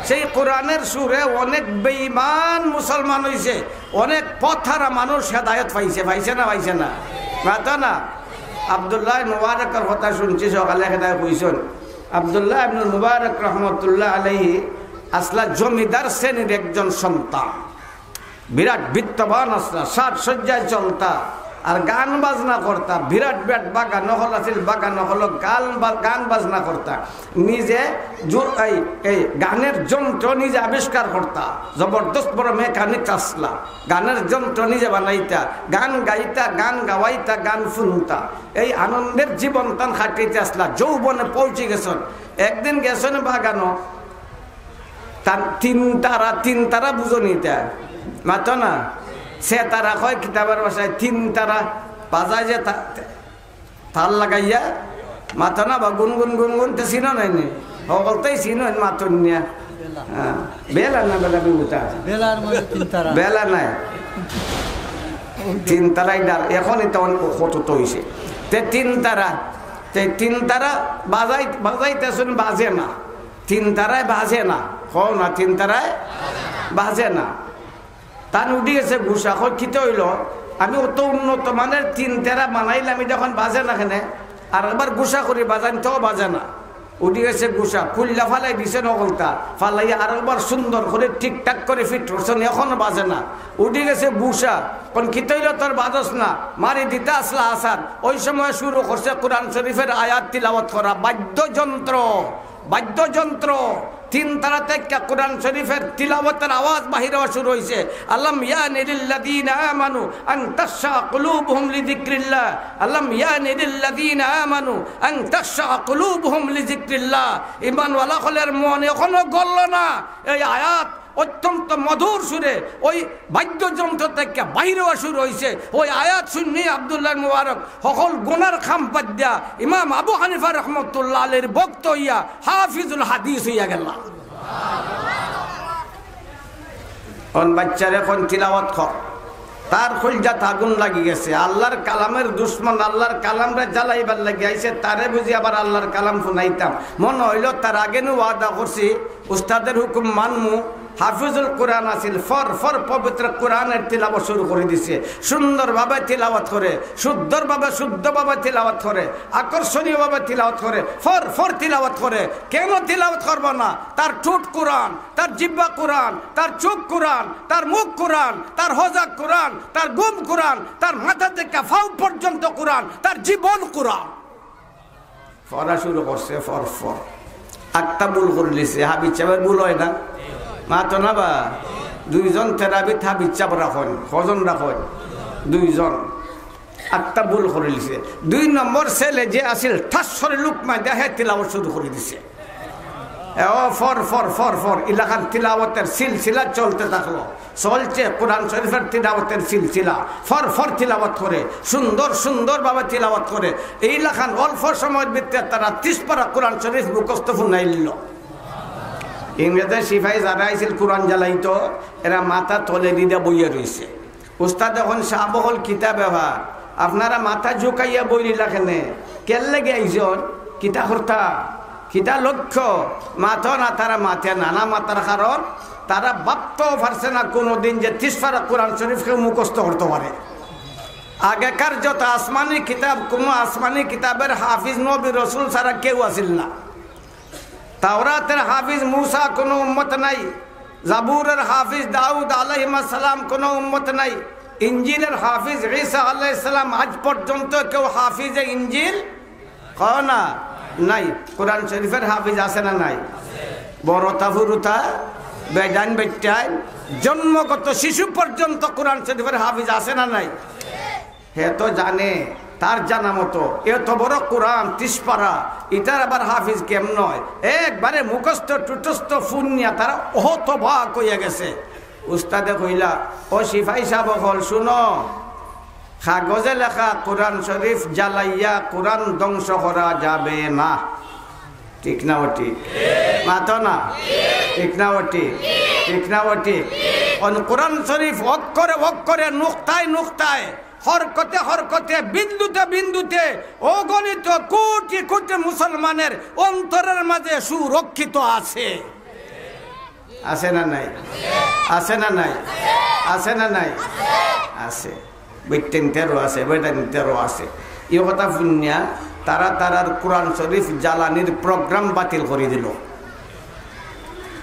সেই কোরআনের সুরে অনেক বেঈমান মুসলমান হইছে, অনেক পথহারা মানুষ হেদায়েত পাইছে, পাইছে না, পাইছে না? মাতো না। আব্দুল্লাহ মুবারকর কথা শুনছি সকালে, হেদায়েত কইছেন। আব্দুল্লাহ ইবনুল মুবারক রহমতুল্লাহ আলাইহি আসলা জমিদার শ্রেণীর একজন সন্তান, বিরাট বিত্তবান আসলা, সাজসজ্জায় চলতা, আর গান বাজনা করতা। বিরাট বিরাট বাগান হকল আছিল, বাগান হকল গান বা-, গান বাজনা করতা। নিজে জু-, এই, এই গানের যন্ত্র নিজে আবিষ্কার করতা, জবরদস্ত বড় মেকানিক আসলা। গানের যন্ত্র নিজে বানাইতা, গান গাইতা, গান গাওয়াইতা, গান শুনতা। এই আনন্দের জীবন তান কাটাইতে আসলা, যৌবনে পৌঁছি গেছন। একদিন গেছন বাগানো, তার তিন তারা, তিন তারা বুঝো নি তা? মাতো না। সে তারা কয় কিতাবের ভাষায় তিন তারা, বাজায় যে তা-, তার লাগাইয়া, মাতো না বা গুনগুন গুনগুন, তে চিনো নাই নি? হকলতেই চিনো, মাতো নিয়া। হ্যাঁ, বেলা না বেলা বিভূতা। বেলার মধ্যে তিন তারা। বেলা নাই। তিন তারাই ডাল, এখন এটা অনেক কত তো হইছে। তে তিন তারা, তে তিন তারা বাজাই-, বাজাইতেছন, বাজে না। তিন তারায় বাজে না। কও না, তিন তারায় বাজে না। তান উঠি গেছে গুসা, কয়, "কিতা হইল? আমি অত উন্নত মানের তিন তারা বানাইলাম, এটা এখন বাজে না কেনে? আর একবার গুসা করি বাজাইন, তো বাজে না।" উঠি গেছে গুসা, খুল্লা ফালাই দিছে হকলতা, ফালাইয়া আর একবার সুন্দর করে ঠিকঠাক করে ফিট করছন, এখনো বাজে না। উঠি গেছে গুসা, কন, "কিতা হইল তোর, বাজস না?" মারি দিতা আসলা আছাড়। ওই সময় শুরু করছে কোরআন শরীফের আয়াত তিলাওয়াত করা, বাদ্যযন্ত্র, বাদ্যযন্ত্র। তিন তারা থাকি কোরআন শরীফের তিলাওয়াতের আওয়াজ বাহির হওয়া শুরু হইছে। আলাম ইয়ানি লিল্লাযীনা আমানু আন তাখশা কুলুবুহুম লিযিকরিল্লাহ। আলাম ইয়ানি লিল্লাযীনা আমানু আন তাখশা কুলুবুহুম লিযিকরিল্লাহ। ঈমানওয়ালা অকলর মন এখনো গলল না। এই আয়াত অত্যন্ত মধুর সুরে ওই বাদ্যযন্ত্র থাকি বাহির হওয়া শুরু হইছে। ওই আয়াত শুনিয়া আব্দুল্লাহ মুবারক হকল গুনার কাম বাদ দিয়া ইমাম আবু হানিফা রহমতুল্লাহ আলাইহির ভক্ত হইয়া হাফিজুল হাদিস হইয়া গেলা। অন বাচ্চারে কন তিলাওয়াত কর, তার কলজাত আগুন লাগি গেছে। আল্লাহর কালামের দুশমন, আল্লাহর কালামরে জ্বালাইবার লাগি আইছে, তারে বুঝি আবার আল্লাহর কালাম শুনাইতাম। মনে হইল তার আগে নু ওয়াদা করছি, উস্তাদের হুকুম মানমু, হাফিজুল কোরআন আছিল, ফর ফর পবিত্র কোরআনের তিলাওয়াত শুরু করি দিছে। সুন্দরভাবে তিলাওয়াত করে, শুদ্ধরভাবে, শুদ্ধভাবে তিলাওয়াত করে, আকর্ষণীয়ভাবে তিলাওয়াত করে, ফর ফর তিলাওয়াত করে। কেন তিলাওয়াত করব না? তার ঠোঁট কোরআন, তার জিহ্বা কোরআন, তার চোখ কোরআন, তার মুখ কোরআন, তার হজা কোরআন, তার ঘুম কোরআন, তার মাথা থাকি পাও পর্যন্ত কোরআন, তার জীবন কোরআন। পড়া শুরু করছে ফর ফর। একটা ভুল করিলিছে, হাফিজ সাহেবের ভুল হয় না? মাতো না বা? দুইজন তেরাবিত হাফিজ সাব রাখইন। কয়জন রাখইন? দুইজন। একটা ভুল করিলিছে। দুই নম্বর সেলে যে আছিল, ঠাস করি লুকমা দিয়া হে তিলাওয়াত শুরু করি দিছে। এ, ও ফর, ফর, ফর, ফর, ইলাখান তিলাওয়াতের সিলসিলা চলতে থাকলো। চলছে কোরআন শরীফের তিলাওয়াতের সিলসিলা। ফর, ফর তিলাওয়াত করে, সুন্দর, সুন্দরভাবে তিলাওয়াত করে। এইলাখান অল্প সময়ের ভিতরে তারা তিরিশ পারা কোরআন শরীফ মুখস্থ ফুনাইল। ইংরেজের সিপাহী যারা আইছিল কোরআন জ্বালাইতো, এরা মাথা তলে দিদা বইয়া রইছে। উস্তাদ এখন সাব অকল কিতা ব্যাপার? আপনারা মাথা ঝুকাইয়া বইলিলা কেনে? কের লাগি আইছইন? কিতা করতা? কিতা লক্ষ্য? মাতো না, তারা মাতে না। না মাতার কারণ, তারা ভাবতেও পারছে না কোনোদিন যে তিরিশ পারা কোরআন শরীফ কেউ মুখস্থ করতে পারে। আগেকার যত আসমানি কিতাব, কোনো আসমানি কিতাবের হাফিজ নবী রসুল ছাড়া কেউ আছিল না। তাওরাতের হাফিজ মুসা কোনো উম্মত নাই, জাবুরের হাফিজ দাউদ আলাইহিস সালাম কোনো উম্মত নাই, ইঞ্জিলের হাফিজ ঈসা আলাইহিস সালাম আজ পর্যন্ত কেউ হাফিজে ইঞ্জিল কও না নাই। কোরআন শরীফের হাফিজ আছে না নাই? বড়তা ফুরুতা, বেজান বেটাইন, জন্মগত শিশু পর্যন্ত কোরআন শরীফের হাফিজ আছে না নাই? হে তো জানে, তার জানা মতো এত বড় কোরআন তিরিশ পারা, ইটার আবার হাফিজ কেমন হয়? একবারে মুখস্থ টুটস্থ ফুনিয়া তারা হতবাক অইয়া গেছে। উস্তাদে কইলা, "ও সিপাহী সাব অকল, শুনো, কাগজে লেখা কোরআন শরীফ জ্বালাইয়া কোরআন ধ্বংস করা যাবে না।" ঠিক না ও ঠিক? মাতো না। ঠিক না ও ঠিক? ঠিক না ও ঠিক? অন কোরআন শরীফ অক্ষরে অক্ষরে, নুক্তায় নুক্তায়, হরকতে হরকতে, বিন্দুতে বিন্দুতে অগণিত কোটি কোটি মুসলমানের অন্তরের মাঝে সুরক্ষিত আছে। আছে না নাই? আছে না নাই? আছে না নাই? আছে। বেটাইন তেরো আছে, বেটাইন তেরো আছে। এই কথা ফুনিয়া তারা তারার কোরআন শরীফ জ্বালানির প্রোগ্রাম বাতিল করি দিল।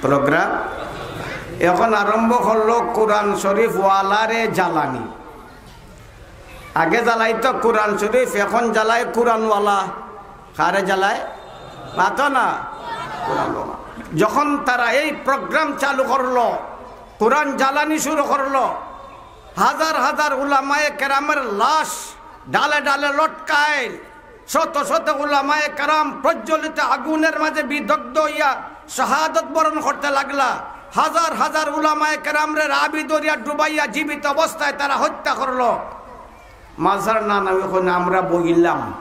প্রোগ্রাম এখন আরম্ভ করলো কোরআন শরীফ ওয়ালারে জ্বালানি। আগে জ্বালাইতো কোরআন শরীফ, এখন জ্বালায় কোরআনওয়ালা। কারে জ্বালায়? মাতো না। কোরআনওয়ালা। যখন তারা এই প্রোগ্রাম চালু করলো, কোরআন জ্বালানি শুরু করলো, হাজার হাজার উলামায়ে কেরামের লাশ ডালে ডালে লটকায়, শত শত উলামায়ে কেরাম প্রজ্বলিত আগুনের মাঝে বিদগ্ধ হইয়া শাহাদত বরণ করতে লাগলা। হাজার হাজার উলামায়ে কেরামরে রাবি দরিয়া ডুবাইয়া জীবিত অবস্থায় তারা হত্যা করলো। মাজার না নামে ওখানে আমরা বইলাম।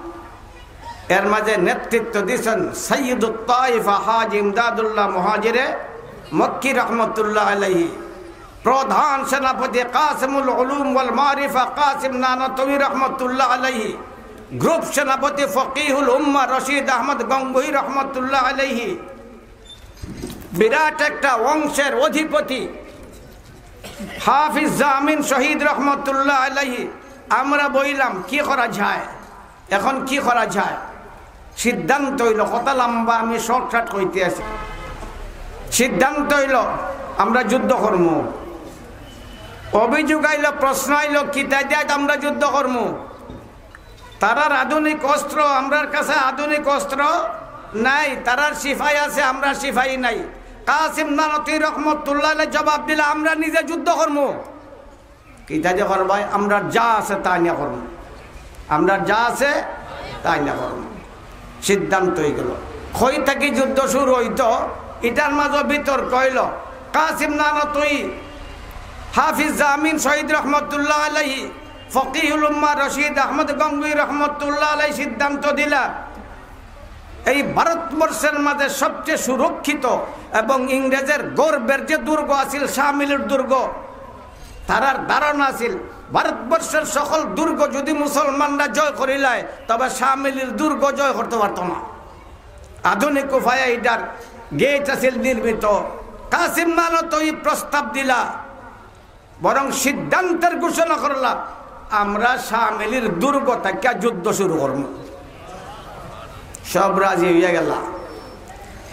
এর মাঝে নেতৃত্ব দিয়েছেন সৈয়দুত তাইফা হাজি ইমদাদুল্লাহ মুহাজিরে মক্কি রহমতুল্লাহ আলাইহি, প্রধান সেনাপতি কাসিমুল উলুম ওয়াল মারিফা কাসিম নানতবী রহমতুল্লাহ আলাইহি, গ্রুপ সেনাপতি ফকিহুল উম্মাহ রশিদ আহমদ গঙ্গুহি রহমতুল্লাহ আলাইহি, বিরাট একটা অংশের অধিপতি হাফিজ জামিন শহীদ রহমতুল্লাহ আলাইহি। আমরা বইলাম, কি করা যায়, এখন কি করা যায়? সিদ্ধান্ত হইল, কথা লম্বা, আমি শর্টকাট কইতে আছি। সিদ্ধান্ত হইল, আমরা যুদ্ধ করমু। অভিযোগ আইল, প্রশ্ন আইল, কিতা দিয়া আমরা যুদ্ধ করমু? তারার আধুনিক অস্ত্র, আমরার কাছে আধুনিক অস্ত্র নাই, তারার সিপাহী আছে, আমরার সিপাহী নাই। কাসিম নানতবী রহমতুল্লাহ আলাইহি জবাব দিলা, আমরা নিজে যুদ্ধ করমু। কিতা যে করবায়, আমরার যা আছে তা নিয়া করমু, আমরার যা আছে তা নিয়া করমু। সিদ্ধান্ত হয়ে গেল। কই থাকি যুদ্ধ শুরু হইতো, ইটার মাঝে বিতর্ক হইল। কাসিম নানতবী, হাফিজ জামিন শহীদ রহমতুল্লাহ আলাইহি, ফকিহুল উম্মাহ রশিদ আহমদ গঙ্গুহি রহমতুল্লাহ আলাইহি সিদ্ধান্ত দিলা, এই ভারতবর্ষের মাঝে সবচেয়ে সুরক্ষিত এবং ইংরেজের গর্বের যে দুর্গ আছিল, শাহ মিলির দুর্গ, তারার ধারণা আছিল ভারতবর্ষের সকল দুর্গ যদি মুসলমানরা জয় করিলায়, তবে শাহ মিলির দুর্গ জয় করতে পারতো না। আধুনিক উপায়ে এটার গেট আছিল নির্মিত। কাসিম নানতবী প্রস্তাব দিলা, বরং সিদ্ধান্তের ঘোষণা করলা, আমরা শাহ মিলির দুর্গ থাকিয়া যুদ্ধ শুরু করমু। সব রাজি হইয়া গেলা।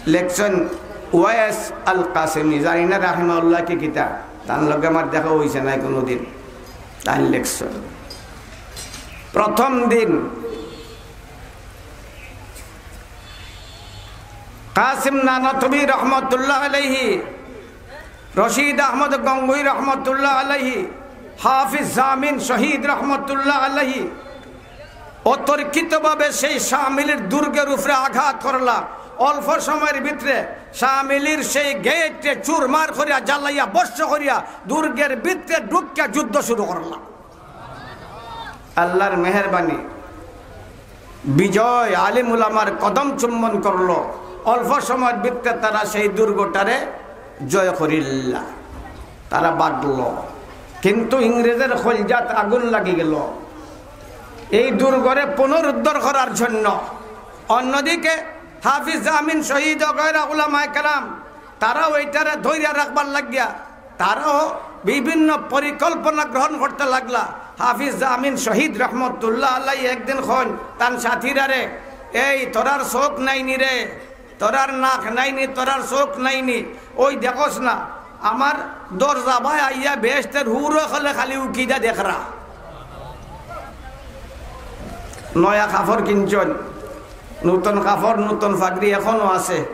লেখছইন ওয়াইস আল কাসেমি, জানি না রাহিমাহুল্লাহ কি কিতা, তান লগে আমার দেখা হইছে না কোনোদিন। তান লেখছইন প্রথম দিন কাসিম নানতবী রহমতুল্লাহ আলাইহি রশিদ আহমদ গঙ্গুই রহমতুল্লাহ আলাইহি, হাফিজ জামিন শহীদ রহমতুল্লাহ আলাইহি অতর্কিতভাবে সেই শামিলির দুর্গের উপরে আঘাত করলা। অল্প সময়ের ভিতরে শামিলির সেই গেটরে চুরমার করিয়া, জ্বালাইয়া, ভস্ম করিয়া দুর্গের ভিতরে ঢুকিয়া যুদ্ধ শুরু করলা। আল্লাহর মেহেরবানি, বিজয় আলিম উলামার কদম চুম্বন করলো। অল্প সময়ের ভিতরে তারা সেই দুর্গটারে জয় করিলা, তারা বাঁধলো। কিন্তু ইংরেজের কলজাত আগুন লাগি গেল এই দুর্গরে পুনরুদ্ধার করার জন্য। অন্যদিকে হাফিজ জামিন শহীদ ও গয়রা উলামায়ে কেরাম, তারাও এইটারে ধইরা রাখবার লাগিয়া তারাও বিভিন্ন পরিকল্পনা গ্রহণ করতে লাগলা। হাফিজ জামিন শহীদ রহমতুল্লাহ আলাইহি একদিন কইন তান সাথীরারে, "এই তোরার চোখ নাইনি রে, তোরার নাক নাইনি, তোরার চোখ নাইনি, ওই দেখোস না, আমার দরজা বায় আইয়া বেহেশতের হুর অকলে খালি উকিদা দেখরা।" নয়া কাপড় কিনছইন, নতুন কাপড়, নতুন পাগড়ি এখনো আছে,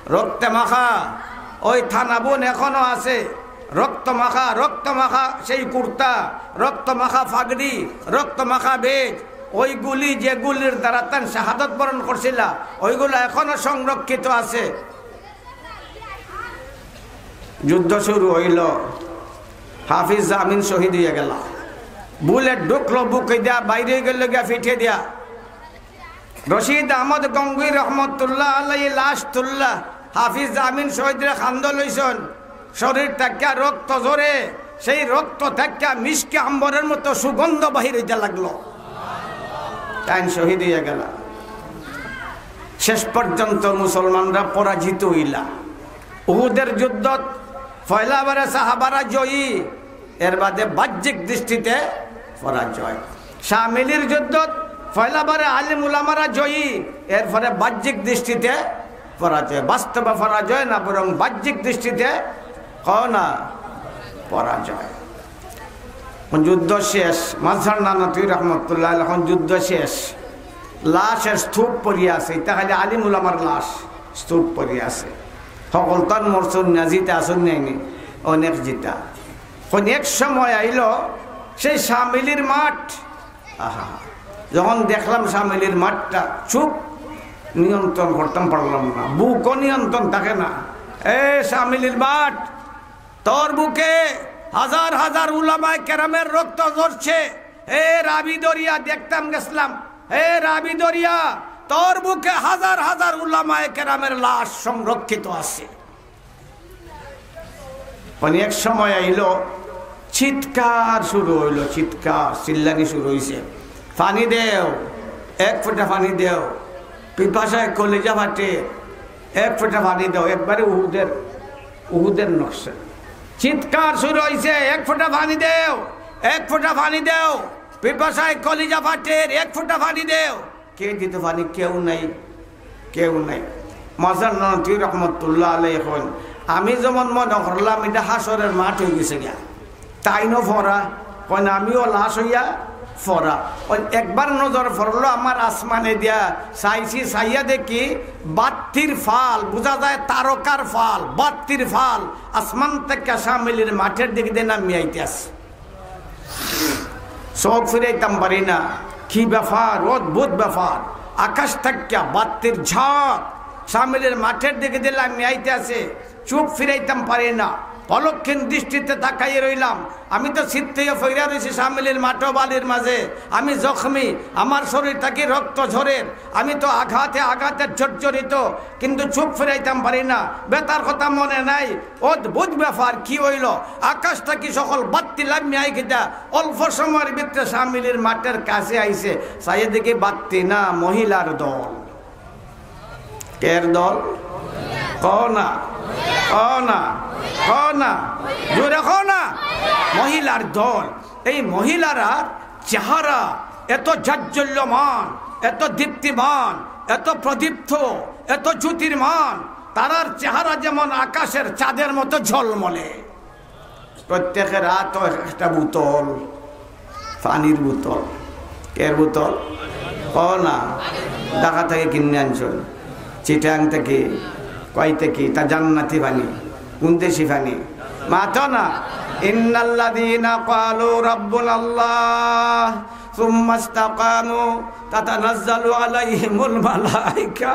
রক্তে মাখা। ওই থানাবন এখনো আছে, রক্ত মাখা, রক্ত মাখা সেই কুর্তা, রক্ত মাখা পাগড়ি, রক্ত মাখা বেজ। ওইগুলি, যেগুলির দ্বারা তান শাহাদত বরণ করছিলা, ওইগুলা এখনো সংরক্ষিত আছে। যুদ্ধ শুরু অইলো, হাফিজ জামিন শহীদ অইয়া গেলা। বুলেট ঢুকলো বুকে দিয়া, বাইরে গেল গিয়া পিঠে দিয়া। রশিদ আহমদ গঙ্গুই রহমতুল্লাহ আলাইহি লাশ তুললা, হাফিজ জামিন শহীদরে কান্দো লইছইন। শরীর থাকিয়া রক্ত ঝরে, সেই রক্ত থাকিয়া মিশকে আম্বরের মতো সুগন্ধ বাহির অইতে লাগলো। তাইন শহীদ অইয়া গেলা। শেষ পর্যন্ত মুসলমানরা পরাজিত অইলা। উহুদের যুদ্ধত পয়লাবারে সাহাবারা জয়ী, এর বাদে বাহ্যিক দৃষ্টিতে পরাজয়। শামিলির যুদ্ধত পয়লাবারে আলিম উলামারা জয়ী, এরপরে বাহ্যিক দৃষ্টিতে পরাজয়। বাস্তবে পরাজয় না, বরং বাহ্যিক দৃষ্টিতে, কও না, পরাজয়। এখন যুদ্ধ শেষ, মাজহার নানুতুবী রহমতুল্লাহ আলাইহি, এখন যুদ্ধ শেষ, লাশের স্তূপ পড়িয়া আছে, ইতা খালি আলিম উলামার লাশ স্তূপ পড়িয়া আছে। হকলতান মরছইন না, জিতা আছইন নাইনি, অনেক জিতা। এখন এক সময় আইলো সেই শামিলির মাঠ, আহা, যখন দেখলাম শামিলির মাঠটা, চুপ, নিয়ন্ত্রণ করতাম পারলাম না, বুকও নিয়ন্ত্রণ থাকে না। এ শামিলির মাঠ, তোর বুকে হাজার হাজার উলামায়ে কেরামের রক্ত ঝরছে। হে রাবি দরিয়া, দেখতাম গেছলাম, হে রাবি দরিয়া, তোর বুকে হাজার হাজার উলামায়ে কেরামের লাশ সংরক্ষিত আছে। অনেক সময় আইলো, চিৎকার শুরু অইলো, চিৎকার, চিল্লানি শুরু অইছে, "পানি দেও, এক ফোঁটা পানি দেও, পিপাসায় কলিজা ফাটে, এক ফোঁটা পানি দেও।" একবারে উহুদের, উহুদের নকশা। চিৎকার শুরু অইছে, "এক ফোঁটা পানি দেও, এক ফোঁটা পানি দেও, পিপাসায় কলিজা ফাটের, এক ফোঁটা পানি দেও।" কে দিত পানি? কেউ নাই, কেউ নাই। মাজহার নানুতুবী রহমতুল্লাহ আলাইহি কইন, "আমি যেমন মনে করলাম ইটা হাশরের মাঠ অইগেছে গিয়া, তাইনও পড়া, কইন আমিও লাশ অইয়া পড়া।" ওই একবার নজর পড়লো আমার আসমানে দিয়া, চাইছি, চাইয়া দেখি বাত্তির ফাল, বুঝা যায় তারকার ফাল, বাত্তির ফাল আসমান থাকি শামিলির মাঠের দিক দিয়া নামিয়া আইতে আছে। চোখ ফিরাইতাম পারি না। কি ব্যাপার, অদ্ভুত ব্যাপার। আকাশ থাকিয়া বাত্তির ঝাঁক শামিলির মাঠের দিক দিয়া লামি আইতে আছে। চোখ ফিরাইতাম পারি না। অলক্ষীণ দৃষ্টিতে তাকাইয়া রইলাম। আমি তো ছিটকাইয়া পড়িয়া রইছি শামিলির মাঠো বালির মাঝে। আমি জখমি, আমার শরীর থাকি রক্ত ঝরের। আমি তো আঘাতে আঘাতে জর্জরিত, কিন্তু চোখ ফিরাইতাম পারি না। ব্যথার কথা মনে নাই। অদ্ভুত ব্যাপার, কি অইলো? আকাশ থাকি সকল বাত্তি লামি আইয়া কিতা অল্প সময়ের ভিতরে শামিলির মাঠের কাছে আইছে। চাইয়া দেখি বাত্তি না, মহিলার দল। কের দল? কও না, কও না, কও না, জোরে কও না। মহিলার দল। এই মহিলারা চেহারা এত জাজ্জল্যমান, এত দীপ্তিমান, এত প্রদীপ্ত, এত জ্যোতির্মান, তারার চেহারা যেমন আকাশের চাঁদের মতো ঝলমলে। প্রত্যেকের আতো একটা বোতল, পানির বোতল। কের বোতল? কও না। ঢাকা থাকি কিনিয়া আনছইন, চিটাগাং থাকি, কই থাকি, তা জান্নাতি পানি, কোন দেশি পানি? মাতো না। إن الذين قالوا ربنا الله ثم استقاموا تتنزل عليهم الملائكة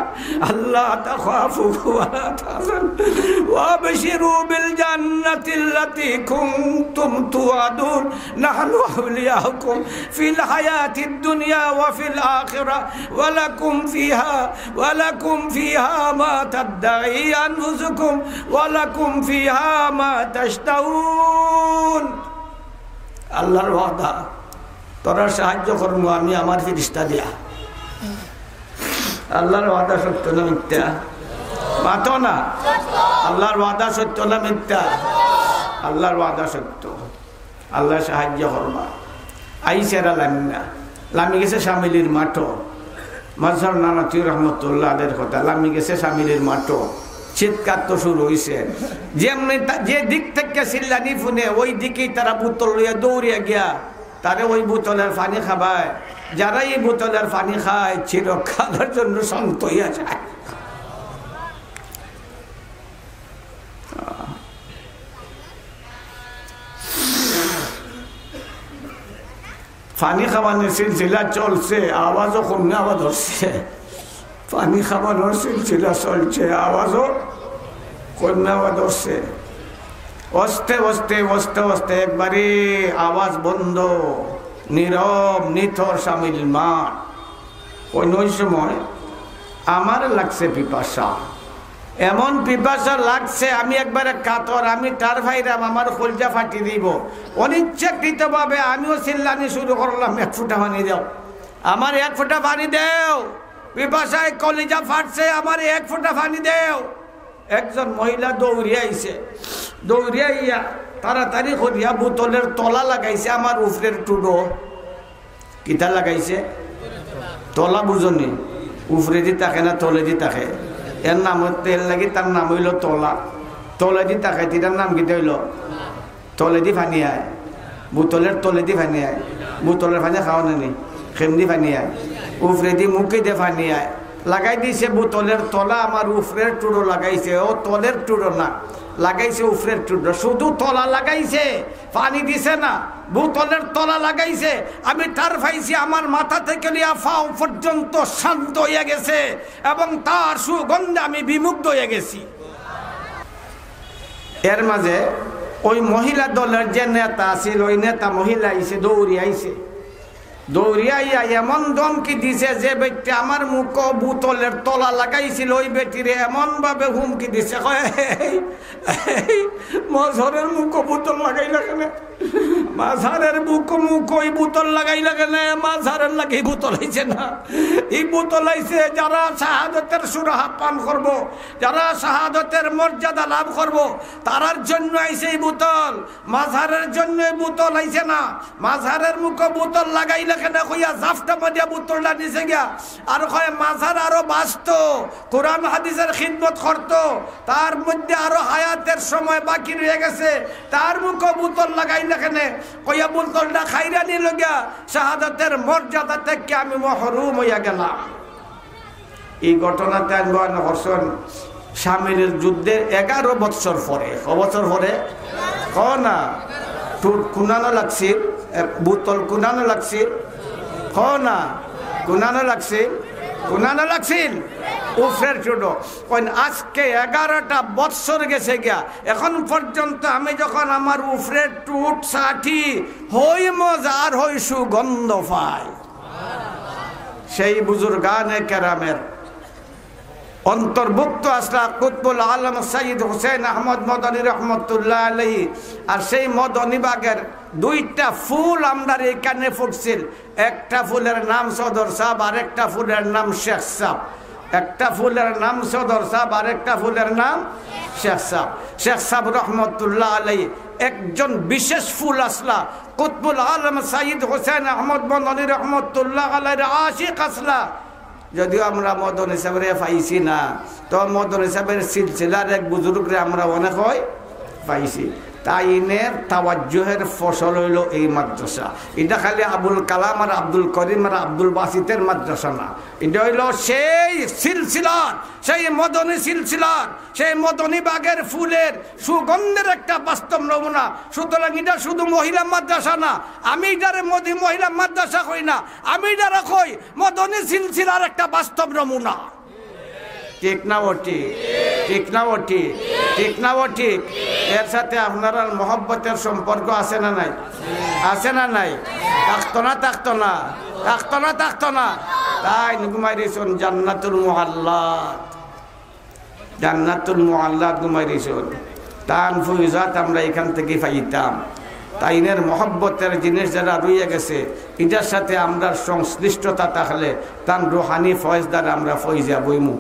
ألا تخافوا ولا تحزنوا وأبشروا بالجنة التي كنتم توعدون نحن أولياؤكم في الحياة الدنيا وفي الآخرة ولكم فيها ولكم فيها ما تدعي أنفسكم ولكم فيها ما تشتهون। আল্লাহর ওয়াদা, তোরার সাহায্য করমু আমি আমার ফিরিস্তা দিয়া। আল্লাহর ওয়াদা সত্য না মিথ্যা? মাতো না। আল্লাহর ওয়াদা সত্য না মিথ্যা? আল্লাহর ওয়াদা সত্য। আল্লায় সাহায্য করবা। আইছে এরা লামিয়া, লামি গেছে শামিলির মাঠো। মাজহার নানাতুই রহমতুল্লাহ আলাইহির কথা, লামি গেছে শামিলির মাঠো। শীতকাল তো শুরু অইছে। যেমনি তা-, যে দিক থাকি চিল্লানি হুনে, ওই দিকেই তারা বোতল লইয়া দৌড়িয়া গিয়া তারে ওই বোতলের পানি খাবায়। যারা এই বোতলের পানি খায়, চিরকালের জন্য শান্ত অইয়া যায়। পানি খাওয়ানির সিলসিলা চলছে, আওয়াজও কমে আওয়াজ হচ্ছে। পানি খাওয়ানোর সিলসিলা চলছে, আওয়াজও কমে আওয়াজ হচ্ছে। আস্তে আস্তে, আস্তে আস্তে একবারে আওয়াজ বন্ধ, নীরব নিথর শামিল মাঠ। ওই নই সময় আমার লাগছে পিপাসা, এমন পিপাসা লাগছে, আমি একবারে কাতর, আমি টের পাইরাম আমার কলিজা ফাটি দিব। অনিচ্ছাকৃতভাবে আমিও চিল্লানি শুরু করলাম, "এক ফুটা পানি দেও, আমার এক ফুটা পানি দেও, পিপাসায় কলিজা ফাটছে, আমার এক ফুটা পানি দেও।" একজন মহিলা দৌড়িয়া আইছে, দৌড়িয়া আইয়া তাড়াতাড়ি করিয়া বোতলের তলা লাগাইছে আমার উপরের টুডো। কিতা লাগাইছে? তলা বুঝনি? উপরেদি থাকে না তলেদি থাকে? এর নাম হচ্ছে, এর লাগি তার নাম অইলো তলা। তলেদি থাকে, এটার নাম কিতা অইলো? তলেদি পানি আয়, বোতলের তলেদি পানি আয়। বোতলের পানি খাওয়া নানি, কেমদি পানি আয়? উপরেদি মুখেদি পানি আয়। লাগাই দিছে বোতলের তলা, আমার উপরের টুডো লাগাইছে, ও তলের টুডো না, লাগাইছে উপরের টুডো, শুধু তলা লাগাইছে। পানি দিছে না, বোতলের তলা লাগাইছে। আমি টের পাইছি আমার মাথা থেকে লইয়া পাও পর্যন্ত শান্ত হইয়া গেছে এবং তার সুগন্ধে আমি বিমুগ্ধ হইয়া গেছি। এর মাঝে ওই মহিলা দলের যে নেতা আছিল, ওই নেতা মহিলা আইছে, দৌড়ি আইছে। দৌড়িয়া আইয়া এমন ধমকি দিছে, যে বেটিয়ে আমার মুখো বোতলের তলা লাগাইছিল, ওই বেটিরে এমন ভাবে হুমকি দিছে, কয়, "এই, এই, মাজহারের মুখো বোতল লাগাইলা কেনে? মাজহারের মুখো, মুখো ই বোতল লাগাইলা কেনে? মাজহারের লাগি ই বোতল আইছে না। ই বোতল আইছে যারা শাহাদতের সুরাহা পান করবো, যারা শাহাদতের মর্যাদা লাভ করবো, তারার জন্য আইছে ই বোতল।" মাজহারের জন্য বোতল আইছে না। মাজহারের মুখো বোতল লাগাইলা কেনে কইয়া জাপটা মারিয়া বোতলটা নিছে গিয়া। আর কয় মাজহার আরো বাঁচতো, কোরআন হাদিসের খিদমত করতো, তার মধ্যে আরো হায়াতের সময় বাকি রয়ে গেছে, তার মুখো বোতল লাগাইলা কেনে কইয়া বোতলটা খাইরা নিল গিয়া। শাহাদতের মর্যাদা থেকে আমি মহরুম হইয়া গেলাম। এই ঘটনা তাইন বয়ান করছইন শামিলের যুদ্ধের এগারো বৎসর পরে। ক বছর পরে? ক না? টুট কুনানো লাগছিল, এ, বোতল কুনানো লাগছিল, ক না? কুনানো লাগছিল, কুনানো লাগছিল। উফরের টুডো। কইন আজকে এগারোটা বৎসর গেছে গিয়া, এখন পর্যন্ত আমি যখন আমার উফরের টুট ছাটি, হই মজা আর হই সুগন্ধ পাই। সেই বুজুর্গানে কেরামের অন্তর্ভুক্ত আছলা কুতবুল আলম সৈয়দ হুসেন আহমদ মদনী রহমতুল্লাহ আলাইহি। আর সেই মদনী বাগের দুইটা ফুল আমরার এখানে ফুটছিল, একটা ফুলের নাম সদর সাহেব আর একটা ফুলের নাম শেখ সাহেব। একটা ফুলের নাম সদর সাহেব আর একটা ফুলের নাম শেখ সাহেব। শেখ সাহেব রহমতুল্লাহ আলাইহি একজন বিশেষ ফুল আছলা, কুতবুল আলম সৈয়দ হুসেন আহমদ মদনী রহমতুল্লাহ আলাইহির আশিক আছলা। যদিও আমরা মদনী সাহেবরে পাইছি না, তো মদনী সাহেবের সিলসিলার এক বুজুর্গরে আমরা অনেক হয় পাইছি। তাইনের তাওয়াজ্জুহের ফসল অইলো এই মাদ্রাসা। ইটা খালি আবুল কালাম আর আব্দুল করিম আর আব্দুল বাসিতের মাদ্রাসা না, ইটা অইলো সেই সিলসিলার, সেই মদনী সিলসিলার, সেই মদনী বাগের ফুলের সুগন্ধের একটা বাস্তব নমুনা। সুতরাং ইটা শুধু মহিলা মাদ্রাসা না, আমি ইটারে মদি-, মহিলা মাদ্রাসা কই না, আমি ইটারে কই মদনী সিলসিলার একটা বাস্তব নমুনা। ঠিক না ও ঠিক? ঠিক না ও ঠিক? ঠিক না ও ঠিক? এর সাথে আপনারার মহব্বতের সম্পর্ক আছে না নাই? আছে না নাই? থাকতো না, থাকতো না, থাকতো না, থাকতো না। তাইন ঘুমাই রইছইন জান্নাতুল মুআল্লা, জান্নাতুল মুআল্লাত ঘুমাই রইছইন। তান ফয়জাত আমরা এখান থাকি পাইতাম। তাইনের মহব্বতের জিনিস যেটা রইয়া গেছে, ইটার সাথে আমরার সংশ্লিষ্টতা থাকলে তান রুহানি ফয়েজ দ্বারা আমরা ফয়জা বইমু।